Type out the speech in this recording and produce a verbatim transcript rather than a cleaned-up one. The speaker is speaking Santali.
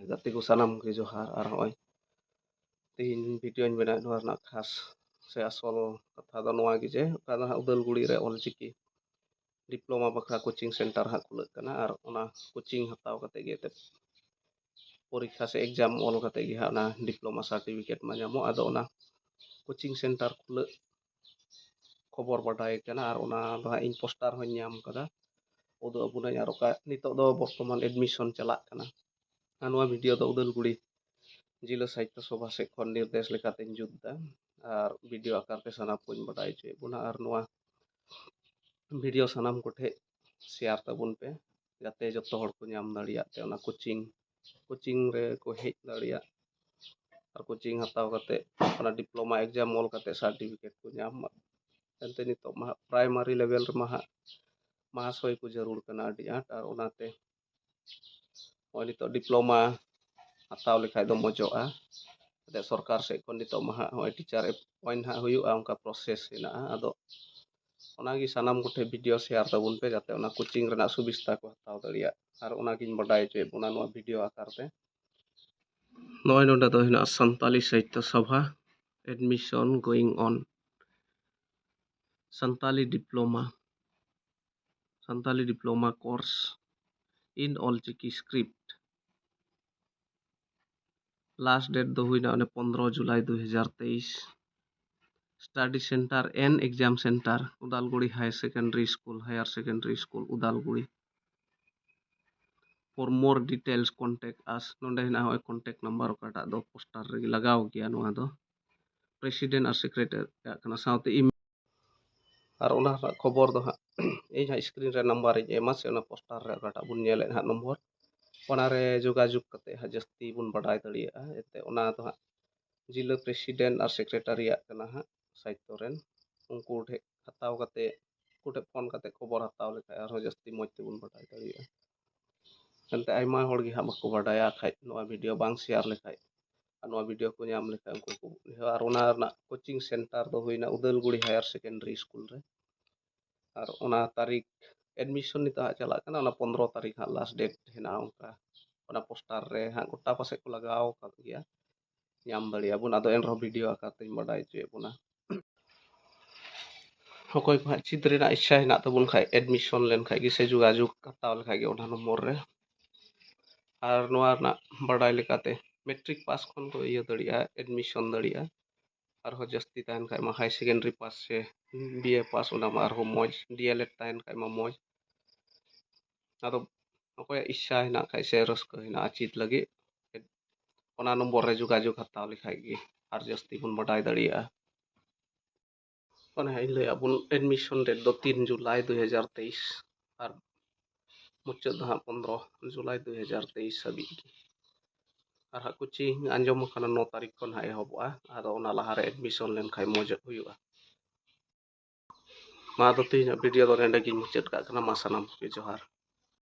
ᱜᱟᱛᱮ ᱠᱚ ᱥᱟᱱᱟᱢ ᱜᱮ ᱡᱚᱦᱟᱨ᱾ ᱟᱨ ᱱᱚᱜᱼᱚᱭ ᱛᱮᱦᱮᱧ ᱵᱷᱤᱰᱤᱭᱳᱧ ᱵᱮᱱᱟᱣᱮᱫ ᱱᱚᱣᱟ ᱨᱮᱱᱟᱜ ᱠᱷᱟᱥ ᱥᱮ ᱟᱥᱚᱞ ᱠᱟᱛᱷᱟ ᱫᱚ ᱱᱚᱣᱟ ᱜᱮ ᱡᱮ ᱚᱠᱟ ᱫᱚ ᱦᱟᱸᱜ ᱩᱫᱟᱹᱞᱜᱩᱲᱤ ᱨᱮ ᱚᱞᱪᱤᱠᱤ ᱰᱤᱯᱞᱳᱢᱟ ᱵᱟᱠᱷᱨᱟ ᱠᱳᱪᱤᱝ ᱥᱮᱱᱴᱟᱨ ᱦᱟᱸᱜ ᱠᱷᱩᱞᱟᱹᱜ ᱠᱟᱱᱟ᱾ ᱟᱨ ᱚᱱᱟ ᱠᱳᱪᱤᱝ ᱦᱟᱛᱟᱣ ᱠᱟᱛᱮ ᱜᱮ ᱮᱱᱛᱮᱫ ᱯᱚᱨᱤᱠᱠᱷᱟ ᱥᱮ ᱮᱠᱡᱟᱢ ᱚᱞ ᱠᱟᱛᱮ ᱜᱮ ᱦᱟᱸᱜ ᱚᱱᱟ ᱰᱤᱯᱞᱳᱢᱟ ᱥᱟᱨᱴᱤᱯᱷᱤᱠᱮᱴ ᱢᱟ ᱧᱟᱢᱚᱜ᱾ ᱟᱫᱚ ᱚᱱᱟ ᱠᱳᱪᱤᱝ ᱥᱮᱱᱴᱟᱨ ᱠᱷᱩᱞᱟᱹᱜ ᱠᱷᱚᱵᱚᱨ ᱵᱟᱰᱟᱭ ᱠᱟᱱᱟ᱾ ᱟᱨ ᱚᱱᱟ ᱫᱚ ᱦᱟᱸᱜ ᱤᱧ ᱯᱳᱥᱴᱟᱨ ᱦᱚᱸᱧ ᱧᱟᱢ ᱠᱟᱫᱟ, ᱩᱫᱩᱜ ᱟᱵᱚᱱᱟᱹᱧ᱾ ᱟᱨ ᱚᱠᱟ ᱱᱤᱛᱚᱜ ᱫᱚ ᱵᱚᱨᱛᱚᱢᱟᱱ ᱮᱰᱢᱤᱥᱚᱱ ᱪᱟᱞᱟᱜ ᱠᱟᱱᱟ᱾ ᱟᱨ ᱱᱚᱣᱟ ᱵᱷᱤᱰᱤᱭᱳ ᱫᱚ ᱩᱫᱟᱹᱞᱜᱩᱲᱤ ᱡᱤᱞᱟᱹ ᱥᱟᱦᱤᱛᱛᱚ ᱥᱚᱵᱷᱟ ᱥᱮᱫ ᱠᱷᱚᱱ ᱱᱤᱨᱫᱮᱥ ᱞᱮᱠᱟᱛᱮᱧ ᱡᱩᱛ ᱮᱫᱟ᱾ ᱟᱨ ᱵᱷᱤᱰᱤᱭᱳ ᱟᱠᱟᱨ ᱛᱮ ᱥᱟᱱᱟᱢ ᱠᱚᱧ ᱵᱟᱰᱟᱭ ᱦᱚᱪᱚᱭᱮᱫ ᱵᱚᱱᱟ᱾ ᱟᱨ ᱱᱚᱣᱟ ᱵᱷᱤᱰᱤᱭᱳ ᱥᱟᱱᱟᱢ ᱠᱚᱴᱷᱮᱡ ᱥᱮᱭᱟᱨ ᱛᱟᱵᱚᱱ ᱯᱮ, ᱡᱟᱛᱮ ᱡᱚᱛᱚ ᱦᱚᱲ ᱠᱚ ᱧᱟᱢ ᱫᱟᱲᱮᱭᱟᱜ ᱛᱮ ᱚᱱᱟ ᱠᱳᱪᱤᱝ, ᱠᱳᱪᱤᱝ ᱨᱮ ᱠᱚ ᱦᱮᱡ ᱫᱟᱲᱮᱭᱟᱜ᱾ ᱟᱨ ᱠᱳᱪᱤᱝ ᱦᱟᱛᱟᱣ ᱠᱟᱛᱮ ᱚᱱᱟ ᱰᱤᱯᱞᱳᱢᱟ ᱮᱠᱡᱟᱢ ᱚᱞ ᱠᱟᱛᱮ ᱥᱟᱨᱴᱤᱯᱷᱤᱠᱮᱴ ᱠᱚ ᱧᱟᱢ ᱢᱟ᱾ ᱮᱱᱛᱮ ᱱᱤᱛᱚᱜ ᱢᱟ ᱦᱟᱸᱜ ᱯᱨᱟᱭᱢᱟᱨᱤ ᱞᱮᱵᱮᱞ ᱨᱮᱢᱟ ᱦᱟᱸᱜ ᱢᱟᱦᱟᱥᱚᱭ ᱠᱚ ᱡᱟᱹᱨᱩᱲ ᱠᱟᱱᱟ ᱟᱹᱰᱤ ᱟᱸᱴ᱾ ᱟᱨ ᱚᱱᱟᱛᱮ ᱱᱚᱜᱼᱚᱭ ᱱᱤᱛᱚᱜ ᱰᱤᱯᱞᱳᱢᱟ ᱦᱟᱛᱟᱣ ᱞᱮᱠᱷᱟᱡ ᱫᱚ ᱢᱚᱡᱚᱜᱼᱟ᱾ ᱮᱱᱛᱮ ᱥᱚᱨᱠᱟᱨ ᱥᱮᱫ ᱠᱷᱚᱱ ᱱᱤᱛᱚᱜ ᱢᱟ ᱦᱟᱸᱜ ᱱᱚᱜᱼᱚᱭ ᱴᱤᱪᱟᱨ ᱮᱯᱚᱭᱮᱱᱴ ᱦᱟᱸᱜ ᱦᱩᱭᱩᱜᱼᱟ, ᱚᱱᱠᱟ ᱯᱨᱚᱥᱮᱥ ᱦᱮᱱᱟᱜᱼᱟ᱾ ᱟᱫᱚ ᱚᱱᱟᱜᱮ ᱥᱟᱱᱟᱢ ᱠᱚᱴᱷᱮᱱ ᱵᱷᱤᱰᱤᱭᱳ ᱥᱮᱭᱟᱨ ᱛᱟᱵᱚᱱ ᱯᱮ, ᱡᱟᱛᱮ ᱚᱱᱟ ᱠᱳᱪᱤᱝ ᱨᱮᱱᱟᱜ ᱥᱩᱵᱤᱥᱛᱟ ᱠᱚ ᱦᱟᱛᱟᱣ ᱫᱟᱲᱮᱭᱟᱜ᱾ ᱟᱨ ᱚᱱᱟᱜᱤᱧ ᱵᱟᱰᱟᱭ ᱦᱚᱪᱚᱭᱮᱫ ᱵᱚᱱᱟ ᱱᱚᱣᱟ ᱵᱷᱤᱰᱤᱭᱳ ᱟᱠᱟᱨ ᱛᱮ᱾ ᱱᱚᱜᱼᱚᱭ ᱱᱚᱰᱮ ᱫᱚ ᱦᱮᱱᱟᱜᱼᱟ ᱥᱟᱱᱛᱟᱞᱤ ᱥᱟᱦᱤᱛᱛᱚ ᱥᱚᱵᱷᱟ, admission going on, Santali diploma, Santali diploma course in Ol Chiki script᱾ Last date ᱫᱚ ᱦᱩᱭᱱᱟ ᱚᱱᱮ ᱯᱚᱱᱨᱚ ᱡᱩᱞᱟᱭ ᱫᱩ ᱦᱟᱡᱟᱨ ᱛᱮᱭᱤᱥ᱾ Study center and exam center, Udalguri Higher Secondary School, Higher Secondary School, Udalguri. For more details, contact us. ᱱᱚᱰᱮ ᱦᱮᱱᱟᱜᱼᱟ ᱦᱚᱸᱜᱼᱚᱭ contact number, ᱚᱠᱟᱴᱟᱜ ᱫᱚ ᱯᱳᱥᱴᱟᱨ ᱨᱮᱜᱮ ᱞᱟᱜᱟᱣ ᱜᱮᱭᱟ᱾ ᱱᱚᱣᱟ ᱫᱚ president ᱟᱨ secretary ᱟᱜ ᱠᱟᱱᱟ, ᱥᱟᱶᱛᱮ email᱾ ᱟᱨ ᱚᱱᱟ ᱨᱮᱱᱟᱜ ᱠᱷᱚᱵᱚᱨ ᱫᱚ ᱦᱟᱸᱜ ᱤᱧ ᱦᱟᱸᱜ screen ᱨᱮ number ᱤᱧ ᱮᱢᱟ, ᱥᱮ ᱚᱱᱟ ᱯᱳᱥᱴᱟᱨ ᱨᱮ ᱚᱠᱟᱴᱟᱜ ᱵᱚᱱ ᱧᱮᱞᱮᱫ ᱦᱟᱸᱜ ᱱᱚᱢᱵᱚᱨ, ᱚᱱᱟ ᱨᱮ ᱡᱳᱜᱟᱡᱳᱜᱽ ᱠᱟᱛᱮ ᱦᱟᱸᱜ ᱡᱟᱹᱥᱛᱤ ᱵᱚᱱ ᱵᱟᱰᱟᱭ ᱫᱟᱲᱮᱭᱟᱜᱼᱟ᱾ ᱮᱱᱛᱮ ᱚᱱᱟ ᱫᱚ ᱦᱟᱸᱜ ᱡᱤᱞᱟᱹ president ᱟᱨ secretary ᱟᱜ ᱠᱟᱱᱟ ᱦᱟᱸᱜ ᱥᱟᱦᱤᱛᱛᱚ ᱨᱮᱱ᱾ ᱩᱱᱠᱩ ᱴᱷᱮᱡ ᱦᱟᱛᱟᱣ ᱠᱟᱛᱮ, ᱩᱱᱠᱩ ᱴᱷᱮᱡ ᱯᱷᱳᱱ ᱠᱟᱛᱮ ᱠᱷᱚᱵᱚᱨ ᱦᱟᱛᱟᱣ ᱞᱮᱠᱷᱟᱡ ᱟᱨᱦᱚᱸ ᱡᱟᱹᱥᱛᱤ ᱢᱚᱡᱽ ᱛᱮᱵᱚᱱ ᱵᱟᱰᱟᱭ ᱫᱟᱲᱮᱭᱟᱜᱼᱟ᱾ ᱮᱱᱛᱮ ᱟᱭᱢᱟ ᱦᱚᱲ ᱜᱮ ᱦᱟᱸᱜ ᱵᱟᱠᱚ ᱵᱟᱰᱟᱭᱟ, ᱠᱷᱟᱡ ᱱᱚᱣᱟ ᱵᱷᱤᱰᱤᱭᱳ ᱵᱟᱝ ᱥᱮᱭᱟᱨ ᱞᱮᱠᱷᱟᱡ, ᱟᱨ ᱱᱚᱣᱟ ᱵᱷᱤᱰᱤᱭᱳ ᱠᱚ ᱧᱟᱢ ᱞᱮᱠᱷᱟᱡ ᱩᱱᱠᱩ ᱠᱚ ᱵᱩᱡᱷᱟᱹᱣᱟ᱾ ᱟᱨ ᱚᱱᱟ ᱨᱮᱱᱟᱜ ᱠᱳᱪᱤᱝ ᱥᱮᱱᱴᱟᱨ ᱫᱚ ᱦᱩᱭᱱᱟ ᱩᱫᱟᱹᱞᱜᱩᱲᱤ Higher Secondary School ᱨᱮ᱾ ᱟᱨ ᱚᱱᱟ ᱛᱟᱹᱨᱤᱠᱷ admission ᱱᱤᱛᱚᱜ ᱦᱟᱸᱜ ᱪᱟᱞᱟᱜ ᱠᱟᱱᱟ, ᱚᱱᱟ ᱯᱚᱱᱨᱚ ᱛᱟᱹᱨᱤᱠᱷ ᱦᱟᱸᱜ last date ᱦᱮᱱᱟᱜᱼᱟ ᱚᱱᱠᱟ᱾ ᱚᱱᱟ ᱯᱳᱥᱴᱟᱨ ᱨᱮ ᱦᱟᱸᱜ ᱜᱚᱴᱟ ᱯᱟᱥᱮᱡ ᱠᱚ ᱞᱟᱜᱟᱣ ᱟᱠᱟᱫ ᱜᱮᱭᱟ, ᱧᱟᱢ ᱫᱟᱲᱮᱭᱟᱜᱼᱟ ᱵᱚᱱ᱾ ᱟᱫᱚ ᱮᱱ ᱨᱮᱦᱚᱸ ᱵᱷᱤᱰᱤᱭᱳ ᱟᱠᱟᱨ ᱛᱮᱧ ᱵᱟᱰᱟᱭ ᱦᱚᱪᱚᱭᱮᱫ ᱵᱚᱱᱟ᱾ ᱚᱠᱚᱭ ᱠᱚ ᱦᱟᱸᱜ ᱪᱮᱫ ᱨᱮᱱᱟᱜ ᱤᱪᱪᱷᱟ ᱦᱮᱱᱟᱜ ᱛᱟᱵᱚᱱ ᱠᱷᱟᱡ, ᱮᱰᱢᱤᱥᱚᱱ ᱞᱮᱱᱠᱷᱟᱡ ᱜᱮ ᱥᱮ ᱡᱳᱜᱟᱡᱳᱜᱽ ᱦᱟᱛᱟᱣ ᱞᱮᱠᱷᱟᱡ ᱜᱮ ᱚᱱᱟ ᱱᱚᱢᱵᱚᱨ ᱨᱮ᱾ ᱟᱨ ᱱᱚᱣᱟ ᱨᱮᱱᱟᱜ ᱵᱟᱰᱟᱭ ᱞᱮᱠᱟᱛᱮ ᱢᱮᱴᱨᱤᱠ ᱯᱟᱥ ᱠᱷᱚᱱ ᱠᱚ ᱤᱭᱟᱹ ᱫᱟᱲᱮᱭᱟᱜᱼᱟ, ᱮᱰᱢᱤᱥᱚᱱ ᱫᱟᱲᱮᱭᱟᱜᱼᱟ᱾ ᱟᱨᱦᱚᱸ ᱡᱟᱹᱥᱛᱤ ᱛᱟᱦᱮᱱ ᱠᱷᱟᱡ ᱢᱟ ᱦᱟᱭ ᱥᱮᱠᱮᱱᱰᱟᱨᱤ ᱯᱟᱥ ᱥᱮ ᱵᱤ ᱮ ᱯᱟᱥ, ᱚᱱᱟ ᱢᱟ ᱟᱨᱦᱚᱸ ᱢᱚᱡᱽ, ᱰᱤ ᱮᱞ ᱮᱰ ᱛᱟᱦᱮᱱ ᱠᱷᱟᱡ ᱢᱟ ᱢᱚᱡᱽ᱾ ᱟᱫᱚ ᱚᱠᱚᱭᱟᱜ ᱤᱪᱪᱷᱟ ᱦᱮᱱᱟᱜ ᱠᱷᱟᱡ ᱥᱮ ᱨᱟᱹᱥᱠᱟᱹ ᱦᱮᱱᱟᱜᱼᱟ ᱪᱮᱫ ᱞᱟᱹᱜᱤᱫ, ᱚᱱᱟ ᱱᱚᱢᱵᱚᱨ ᱨᱮ ᱡᱳᱜᱟᱡᱳᱜᱽ ᱦᱟᱛᱟᱣ ᱞᱮᱠᱷᱟᱡ ᱜᱮ ᱟᱨ ᱡᱟᱹᱥᱛᱤ ᱵᱚᱱ ᱵᱟᱰᱟᱭ ᱫᱟᱲᱮᱭᱟᱜᱼᱟ᱾ ᱚᱱᱮ ᱦᱟᱸᱜ ᱤᱧ ᱞᱟᱹᱭᱟᱫ ᱵᱚᱱ, ᱮᱰᱢᱤᱥᱚᱱ ᱰᱮᱴ ᱫᱚ ᱛᱤᱱ ᱡᱩᱞᱟᱭ ᱫᱩᱭ ᱦᱟᱡᱟᱨ ᱛᱮᱭᱤᱥ ᱟᱨ ᱢᱩᱪᱟᱹᱫ ᱫᱚ ᱦᱟᱸᱜ ᱯᱚᱱᱫᱽᱨᱚ ᱡᱩᱞᱟᱭ ᱫᱩᱭ ᱦᱟᱡᱟᱨ ᱛᱮᱭᱤᱥ ᱦᱟᱹᱵᱤᱡ ᱜᱮ᱾ ᱟᱨ ᱦᱟᱸᱜ ᱠᱳᱪᱤᱝ ᱟᱸᱡᱚᱢ ᱟᱠᱟᱱᱟ ᱱᱚ ᱛᱟᱹᱨᱤᱠᱷ ᱠᱷᱚᱱ ᱦᱟᱸᱜ ᱮᱦᱚᱵᱚᱜᱼᱟ᱾ ᱟᱫᱚ ᱚᱱᱟ ᱞᱟᱦᱟᱨᱮ ᱮᱰᱢᱤᱥᱚᱱ ᱞᱮᱱᱠᱷᱟᱱ ᱢᱚᱡᱽ ᱦᱩᱭᱩᱜᱼᱟ᱾ ᱢᱟ ᱟᱫᱚ ᱛᱮᱦᱮᱧᱟᱜ ᱵᱷᱤᱰᱤᱭᱳ ᱫᱚ ᱱᱚᱸᱰᱮ ᱜᱤᱧ ᱢᱩᱪᱟᱹᱫ ᱠᱟᱜ ᱠᱟᱱᱟ᱾ ᱢᱟ ᱥᱟᱱᱟᱢ ᱠᱚᱜᱮ ᱡᱚᱦᱟᱨ᱾